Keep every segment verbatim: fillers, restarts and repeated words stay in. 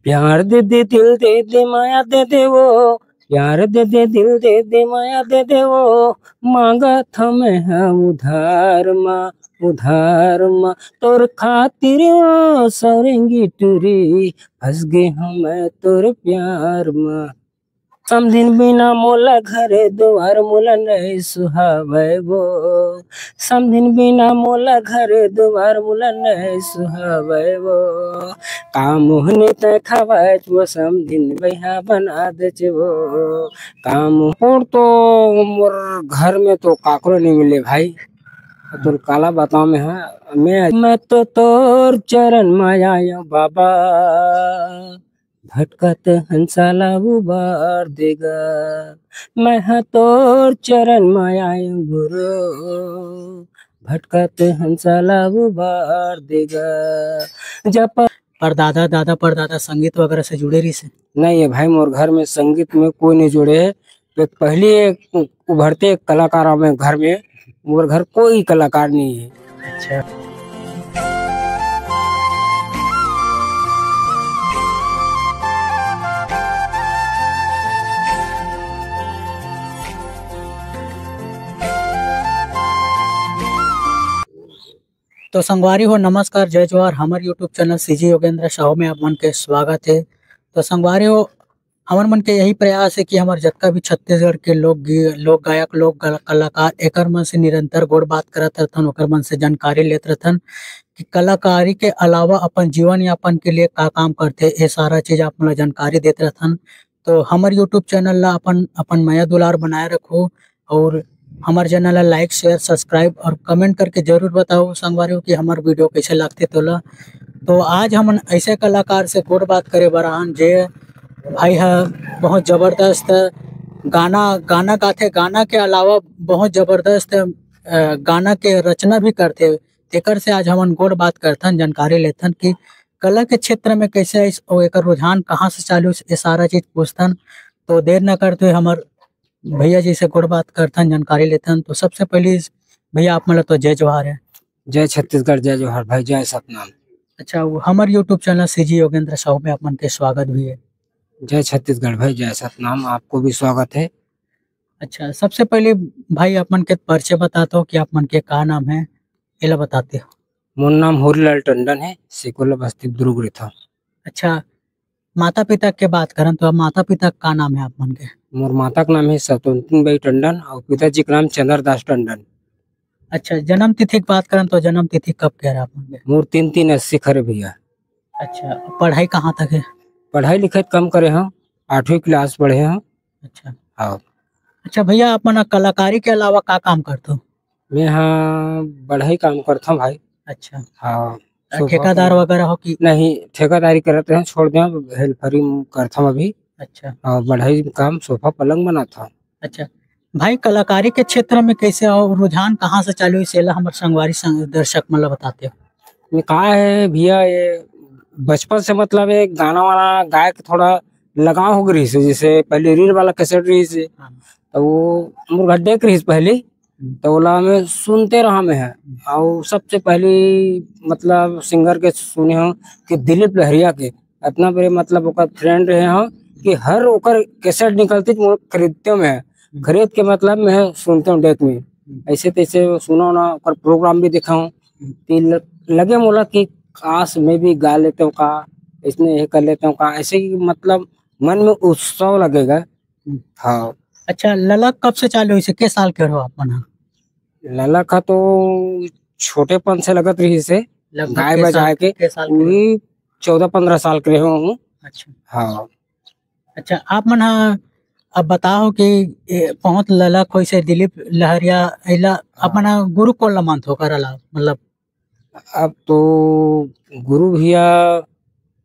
प्यार दे दे, दिल दे दे, माया दे दे वो, प्यार दे दे, दिल दे दे, माया दे दे वो, मांगत हंव मैं ह उधार मा, उधार मा। तोर खातिर ओ सौरंगी टूरी, फंस गे हंव मैं तोर प्यार मा। समधिन बिना मोला घर दुआर मोला नइ सुहावय वो, समधिन बिना मोला घर दुआर मोला नइ सुहावय वो। का मोहनी तै खवायच वो, समधिन बइहा बना देच वो। का मोह-, और तो मोर घर में तो काकरो नइ मिले भाई, तोला काला बतावंव मैं, ह, मैं, मैं तो तोर चरण मा आयंव बाबा, भटकत हंसा ला उबार दे गा। मैं ह तोर चरण मा आयंव गुरु, भटकत हंसा ला उबार दे गा। जब प- परदादा, दादा परदादा संगीत वगैरह से जुड़े रहिस हे? नहीं हे भाई, मोर घर में संगीत में कोई नइ जुड़े हे। एक पहली एक उभरते कलाकार हवे घर में, मोर घर कोई कलाकार नइ हे। अच्छा। तो संगवारी हो, नमस्कार, जय जोहार। हमर YouTube channel CG Yogendra Sahu में आप मन के स्वागत हे। तो संगवारी हो, हमर मन के यही प्रयास हे कि हमर जतका भी छत्तीसगढ़ के लोक गी-, लोक गायक, लोक गल-, कलाकार, एकर मन से निरंतर गोठ बात करत रहथन, ओकर मन से जानकारी लेत रहथन कि कलाकारी के अलावा अपन जीवन यापन के लिए का काम करथे, ये सारा चीज आप मन ला जानकारी देत रहथन। तो हमर YouTube चैनल ला अपन, अपन मया दुलार बनाए रखो और हमर चैनल ला like, share, subscribe और comment करके जरूर बताओ संगवारी हो कि हमर video कैसे लगथे तोला। तो आज हमन ऐसे कलाकार से गोठ बात करे बर आन, जे भाई ह बहुत जबरदस्त गाना, गाना गाथे, गाना के अलावा बहुत जबरदस्त, अ, गाना के रचना भी करथे। तेकर से आज हमन गोठ बात करथन, जानकारी लेथन कि कला के क्षेत्र में कैसे आइस अउ एकर रुझान कहाँ से चालू होइस, ये सारा चीज पूछथन। तो देर न करते हुए हमर भैया जी से गोठ बात करथन, जानकारी लेथन। तो सबसे पहले भैया, आप मन ला तो जय जोहार हे। जय छत्तीसगढ़, जय जोहार भाई, जय सतनाम। अच्छा, वो हमर YouTube channel CG Yogendra Sahu में आप मन के स्वागत भी हे। जय छत्तीसगढ़ भाई, जय सतनाम, आपको भी स्वागत हे। अच्छा, सबसे पहले भाई, आप मन के परिचय बताते हो कि आप मन के का नाम हे, एला बताते हो। मोर नाम होरीलाल टंडन हे, सिकोला बस्ती दुर्ग रहिथंव। अच्छा, माता पिता के बात करन तो माता पिता का नाम हे आप मन के? मोर माता के नाम हे सतवंतिन बाई टंडन और पिताजी के नाम चंद्रदास टंडन। अच्छा, जन्म तिथि के बात करन तो जन्म तिथि कब के हरे आप मन के? मोर तीन तीन अस्सी के हरे भैया। अच्छा, पढ़ाई कहाँ तक हे? पढ़ाई लिखाई कम करे हंव, आठवीं class पढ़े हंव। अच्छा। हाँ। अच्छा भैया, आप मन कलाकारी के अलावा का काम करथो? मैं ह बढ़ई काम करथंव भाई। अच्छा। हाँ। अ, सोफा ठेकेदार पलंग वगैरह हो कि? नहीं, ठेकेदारी करत रहेंव, छोड़ देंव, helper ही करथंव अभी। अच्छा। और बढ़ई काम सोफा पलंग बनाथंव। अच्छा। भाई, कलाकारी के क्षेत्र में कैसे हो, रुझान कहाँ से चालू होइस, एला हमर संगवारी संग-, दर्शक मन ला बताते हो? ये का हे भैया, ये बचपन से मतलब ये गाना वाना गाए के थोड़ा लगाव हो गे रहिस हे, जैसे पहले reel वाला cassette रहिस हे, हाँ। तो वो मोर घर deck रहिस पहले, हम्म। तो ओला मैं सुनते रहा मैं ह। हम्म। और सबसे पहले मतलब singer के सुने हंव कि दिलीप लहरिया के, इतना बड़े मतलब ओकर fan रहे हंव कि हर ओकर cassette निकलतिस तो मोर खरीदते मैं ह। हम्म। खरीद के मतलब मैं सुनते हंव deck में। हम्म। ऐसे तैसे सुनंव ना, ओकर program भी देखंव। हम्म। कि ल-, लगे मोला कि काश मैं भी गा लेते हंव का, इसने ये कर लेते हंव का, ऐसे ही मतलब मन में उत्साह लगेगा। हम्म। हाँ। अच्छा, ललक कब से चालू होइस हे, के साल के हो आप मन ह? ललक ह तो छोटेपन से लगत रहिस हे, लगभग गाय के साल, बजाए के, के साल के? वही चौदह पन्द्रह साल के रहे हंव। अच्छा। हाँ। अच्छा, आप मन ह अब बताओ कि ए, बहुत ललक होइस हे दिलीप लहरिया, एला हाँ। अपन गुरु कोन ला मानथो, ओकर अलावा, मतलब? अब तो गुरु भैया,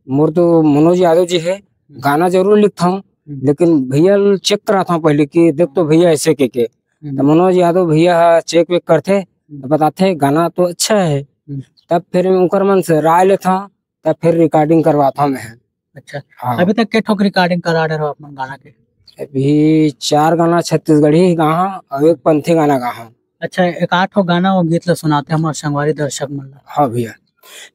मोर तो मनोज यादव जी हे, हम्म। गाना जरूर लिखथंव, हम्म। लेकिन भैया ल check कराथंव पहले कि देख तो भैया ऐसे के के। हम्म। तो मनोज यादव भैया ह check वेक करथे, हम्म। तो बताथे गाना तो अच्छा हे। हम्म। तब फिर ओकर मन से राय लेथंव, तब फिर recording करवाथंव मैं ह। अच्छा। हाँ। अभी तक के ठोक recording करा डरे हो अपन गाना के? अभी चार गाना छत्तीसगढ़ी गा हंव और एक पंथी गाना गा हंव। अच्छा, एक आध ठो गाना वो गीत ला सुनाते हमर संगवारी दर्शक मन ला। हाँ भैया।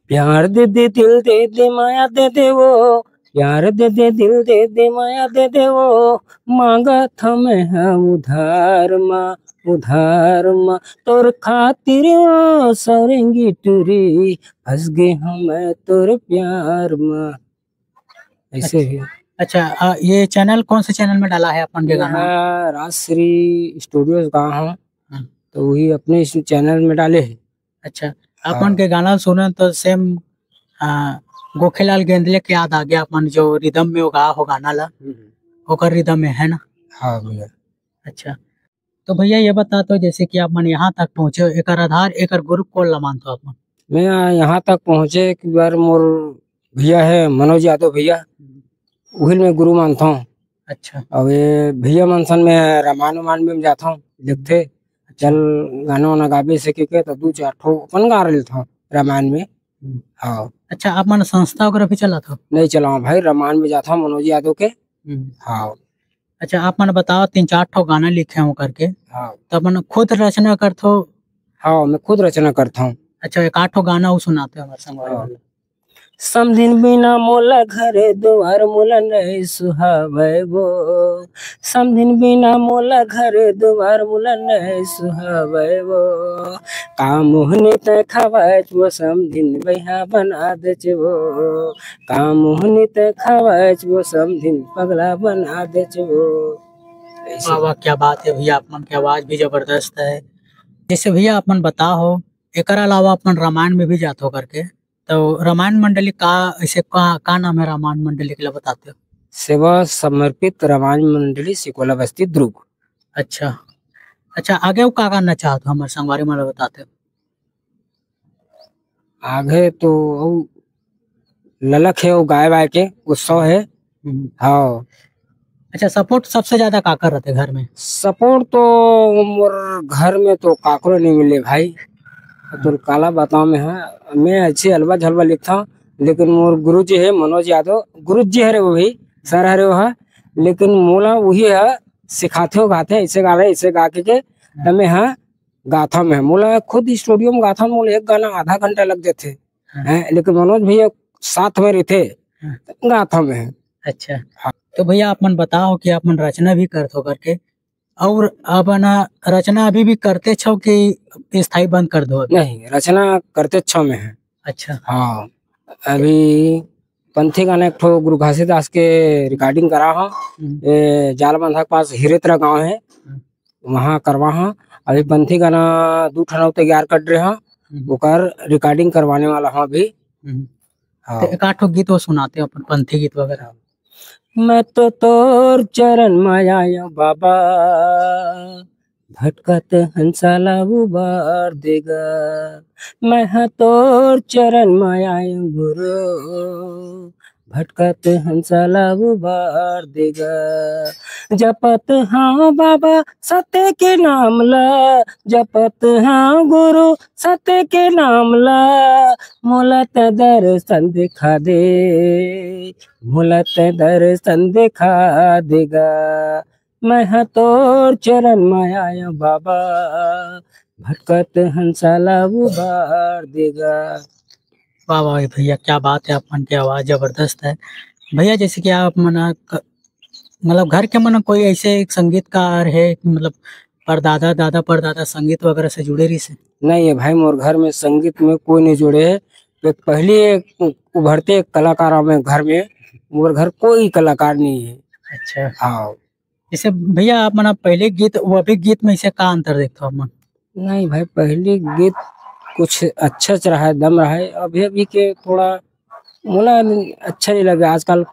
प्यार दे दे, दिल दे दे, माया दे दे वो, प्यार दे दे, दिल दे दे, माया दे दे वो, मांगत हंव मैं ह उधार मा, उधार मा, तोर खातिर ओ सौरंगी टूरी, फंस गे हंव मैं तोर प्यार मा। ऐसे ही। अच्छा, अ, ये चैनल, कौन से चैनल में डाला है अपन के गाना? राजश्री स्टूडियोज गाँव है, हाँ। तो वही अपने इस चैनल में डाले हैं। अच्छा, अपन हाँ। के गाना सुने तो सेम, आ, गोखेलाल गेंदले के याद आ गया, अपन जो रिदम में वो गा हो गाना ला, हम्म। ओकर रिदम में है ना? हाँ भैया। अच्छा, तो भैया ये बता तो, जैसे कि आप मन यहाँ तक पहुँचे हो, एकर आधार, एकर गुरु कौन ला मानथो आप मन? मैं यहाँ तक पहुँचे एक बार मोर भैया है मनोज यादव भैया, हम्म। उही ल मैं गुरु मानथो। अच्छा। अब ये भैया मन सन मैं रामायण वामायण में जाथो, देखथे, अच्छा। चल गाना वाना गाबे से के, के तो दू चार ठो अपन गा लेथो रामायण में। हम्म। हाँ। अच्छा, आप मन संस्था वगैरह भी चलाथो? नहीं चलाओ भाई, रामायण में जाथो मनोज यादव के। हम्म। हाँ। अच्छा, आप मन बताओ, तीन चार ठो गाना लिखे हो करके, हाँ। तो अपन खुद रचना करथो? हाँ, मैं खुद रचना करथो। अच्छा, एक आध ठो गाना वो सुनाते हो हमारे संगवारी हाँ। वाला। समधिन बिना मोला घर दुआर मोला नहीं सुहावे वो, समधिन बिना मोला घर दुआर मोला नहीं सुहावे वो, का मोहनी तै खवाच वो समधिन बइहा बना देच वो, का मोहनी तै खवाच वो समधिन पगला बना देच वो। ऐसे। वाह, वाह, क्या बात है भैया, आप मन के आवाज भी जबरदस्त है। जैसे भैया आप मन बताओ, एकर अलावा अपन रामायण में भी जाथो करके, तो रामायण मंडली का, ऐसे का, का नाम है रामायण मंडली के लिए बताते हो? सेवा समर्पित रामायण मंडली सिकोला बस्ती दुर्ग। अच्छा, अच्छा, आगे वो का करना चाहत हो, हमारे संगवारी मन ला बताते हो? आगे तो वो ललक है, वो गाय वाय के उत्सव है। हम्म। हाँ। अच्छा, सपोर्ट सबसे ज्यादा काकर रहिथे घर में? सपोर्ट तो मोर घर में तो काकरो नहीं मिले भाई। तो काला बताओ मैं, हाँ, मैं अच्छे हलवा झलवा लिखता हूँ, लेकिन मोर गुरु जी है मनोज यादव, गुरु जी हरे वो भी, सर हरे वो है, लेकिन मोला वही है, सिखाथे हो गाथे, ऐसे गा रहे, ऐसे गा के, के, तब मैं, हाँ, गाथा में। मोला खुद स्टूडियो में गाथा में, मोला एक गाना आधा घंटा लग जाथे। हाँ। हैं, लेकिन मनोज भैया साथ में रहिथे, हाँ। गाथा में। अच्छा। हाँ। तो भैया, आप मन बताओ कि आप मन रचना भी करथो करके, और अपन रचना अभी भी करते छो कि स्थायी बंद कर दो अभी? नहीं, रचना करते छो में है। अच्छा। हाँ, अभी पंथी गाना एक ठो गुरु घासीदास के रिकॉर्डिंग करा हो। हम्म। ए, जालबांधा के पास हिरेतरा गांव है, हम्म। वहाँ करवा हो। अभी पंथी गाना दू ठन अउ तैयार कर रहे हो, हम्म। ओकर रिकॉर्डिंग करवाने वाला हो अभी। हम्म। हाँ। तो एक आध ठो गीत वो सुनाते हो अपन, पंथी गीत वगैरह। मैं तो तोर चरण में आयो बाबा, भटकत हंसा ला उबार देगा। मैं हा तोर चरण में आयो गुरु, भटकत हंसा ला उबार देगा। जपत हाँ बाबा सत्य के नाम ला, जपत हाँ गुरु सत्य के नाम ला, मोला त दर्शन दिखा दे, मोला त दर्शन दिखा देगा। मैं हा तोर चरण में आयो बाबा, भटकत हंसा ला उबार देगा। वाह, वाह भैया, क्या बात है, आप मन के आवाज जबरदस्त है। भैया, जैसे कि आप मन क-, मतलब, घर के मन कोई ऐसे एक संगीतकार है कि, मतलब, परदादा, दादा परदादा संगीत वगैरह से जुड़े रहिसे? नहीं है भाई, मोर घर में संगीत में कोई नहीं जुड़े है। एक पहली एक उ-, उभरते एक कलाकार हवे घर में, मोर घर कोई कलाकार नहीं है। अच्छा। हाँ। जैसे भैया, आप मन पहले गीत, वो अभी गीत में इसे का अंतर देखते हो आप मन? नहीं भाई, पहले गीत कुछ अच्छा च रहा है, दम रहा है, अभी अभी के थोड़ा मोला अच्छा नहीं लगे। आजकल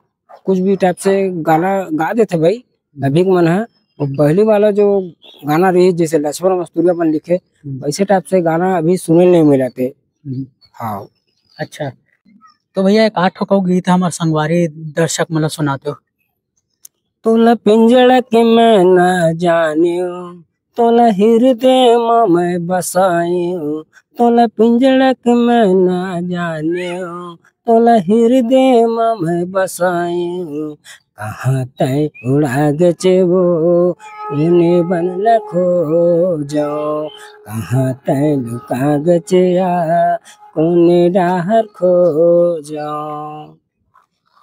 कुछ भी टाइप से गाना गा देथे भाई, अभी के मन है। वो पहली वाला जो गाना रही, जैसे लक्ष्मण मस्तूरिया अपन लिखे, हम्म। वैसे टाइप से गाना अभी सुने नहीं मिलथे। हम्म। हाँ। अच्छा, तो भैया, एक आठ ठो गीत हमारे संगवारी दर्शक मन ला सुनाते हो। तोला पिंजड़ा के मैं ना जानियो, तोला हिरदे म मैं बसायो, तोला पिंजड़ा के मैं ना जानियो, तोला हिरदे म मैं बसायो। कहाँ तै उड़ा गचे वो, कोने बन ला खोजो, कहाँ तै लुका गचे या, कोने डाहर खोजो।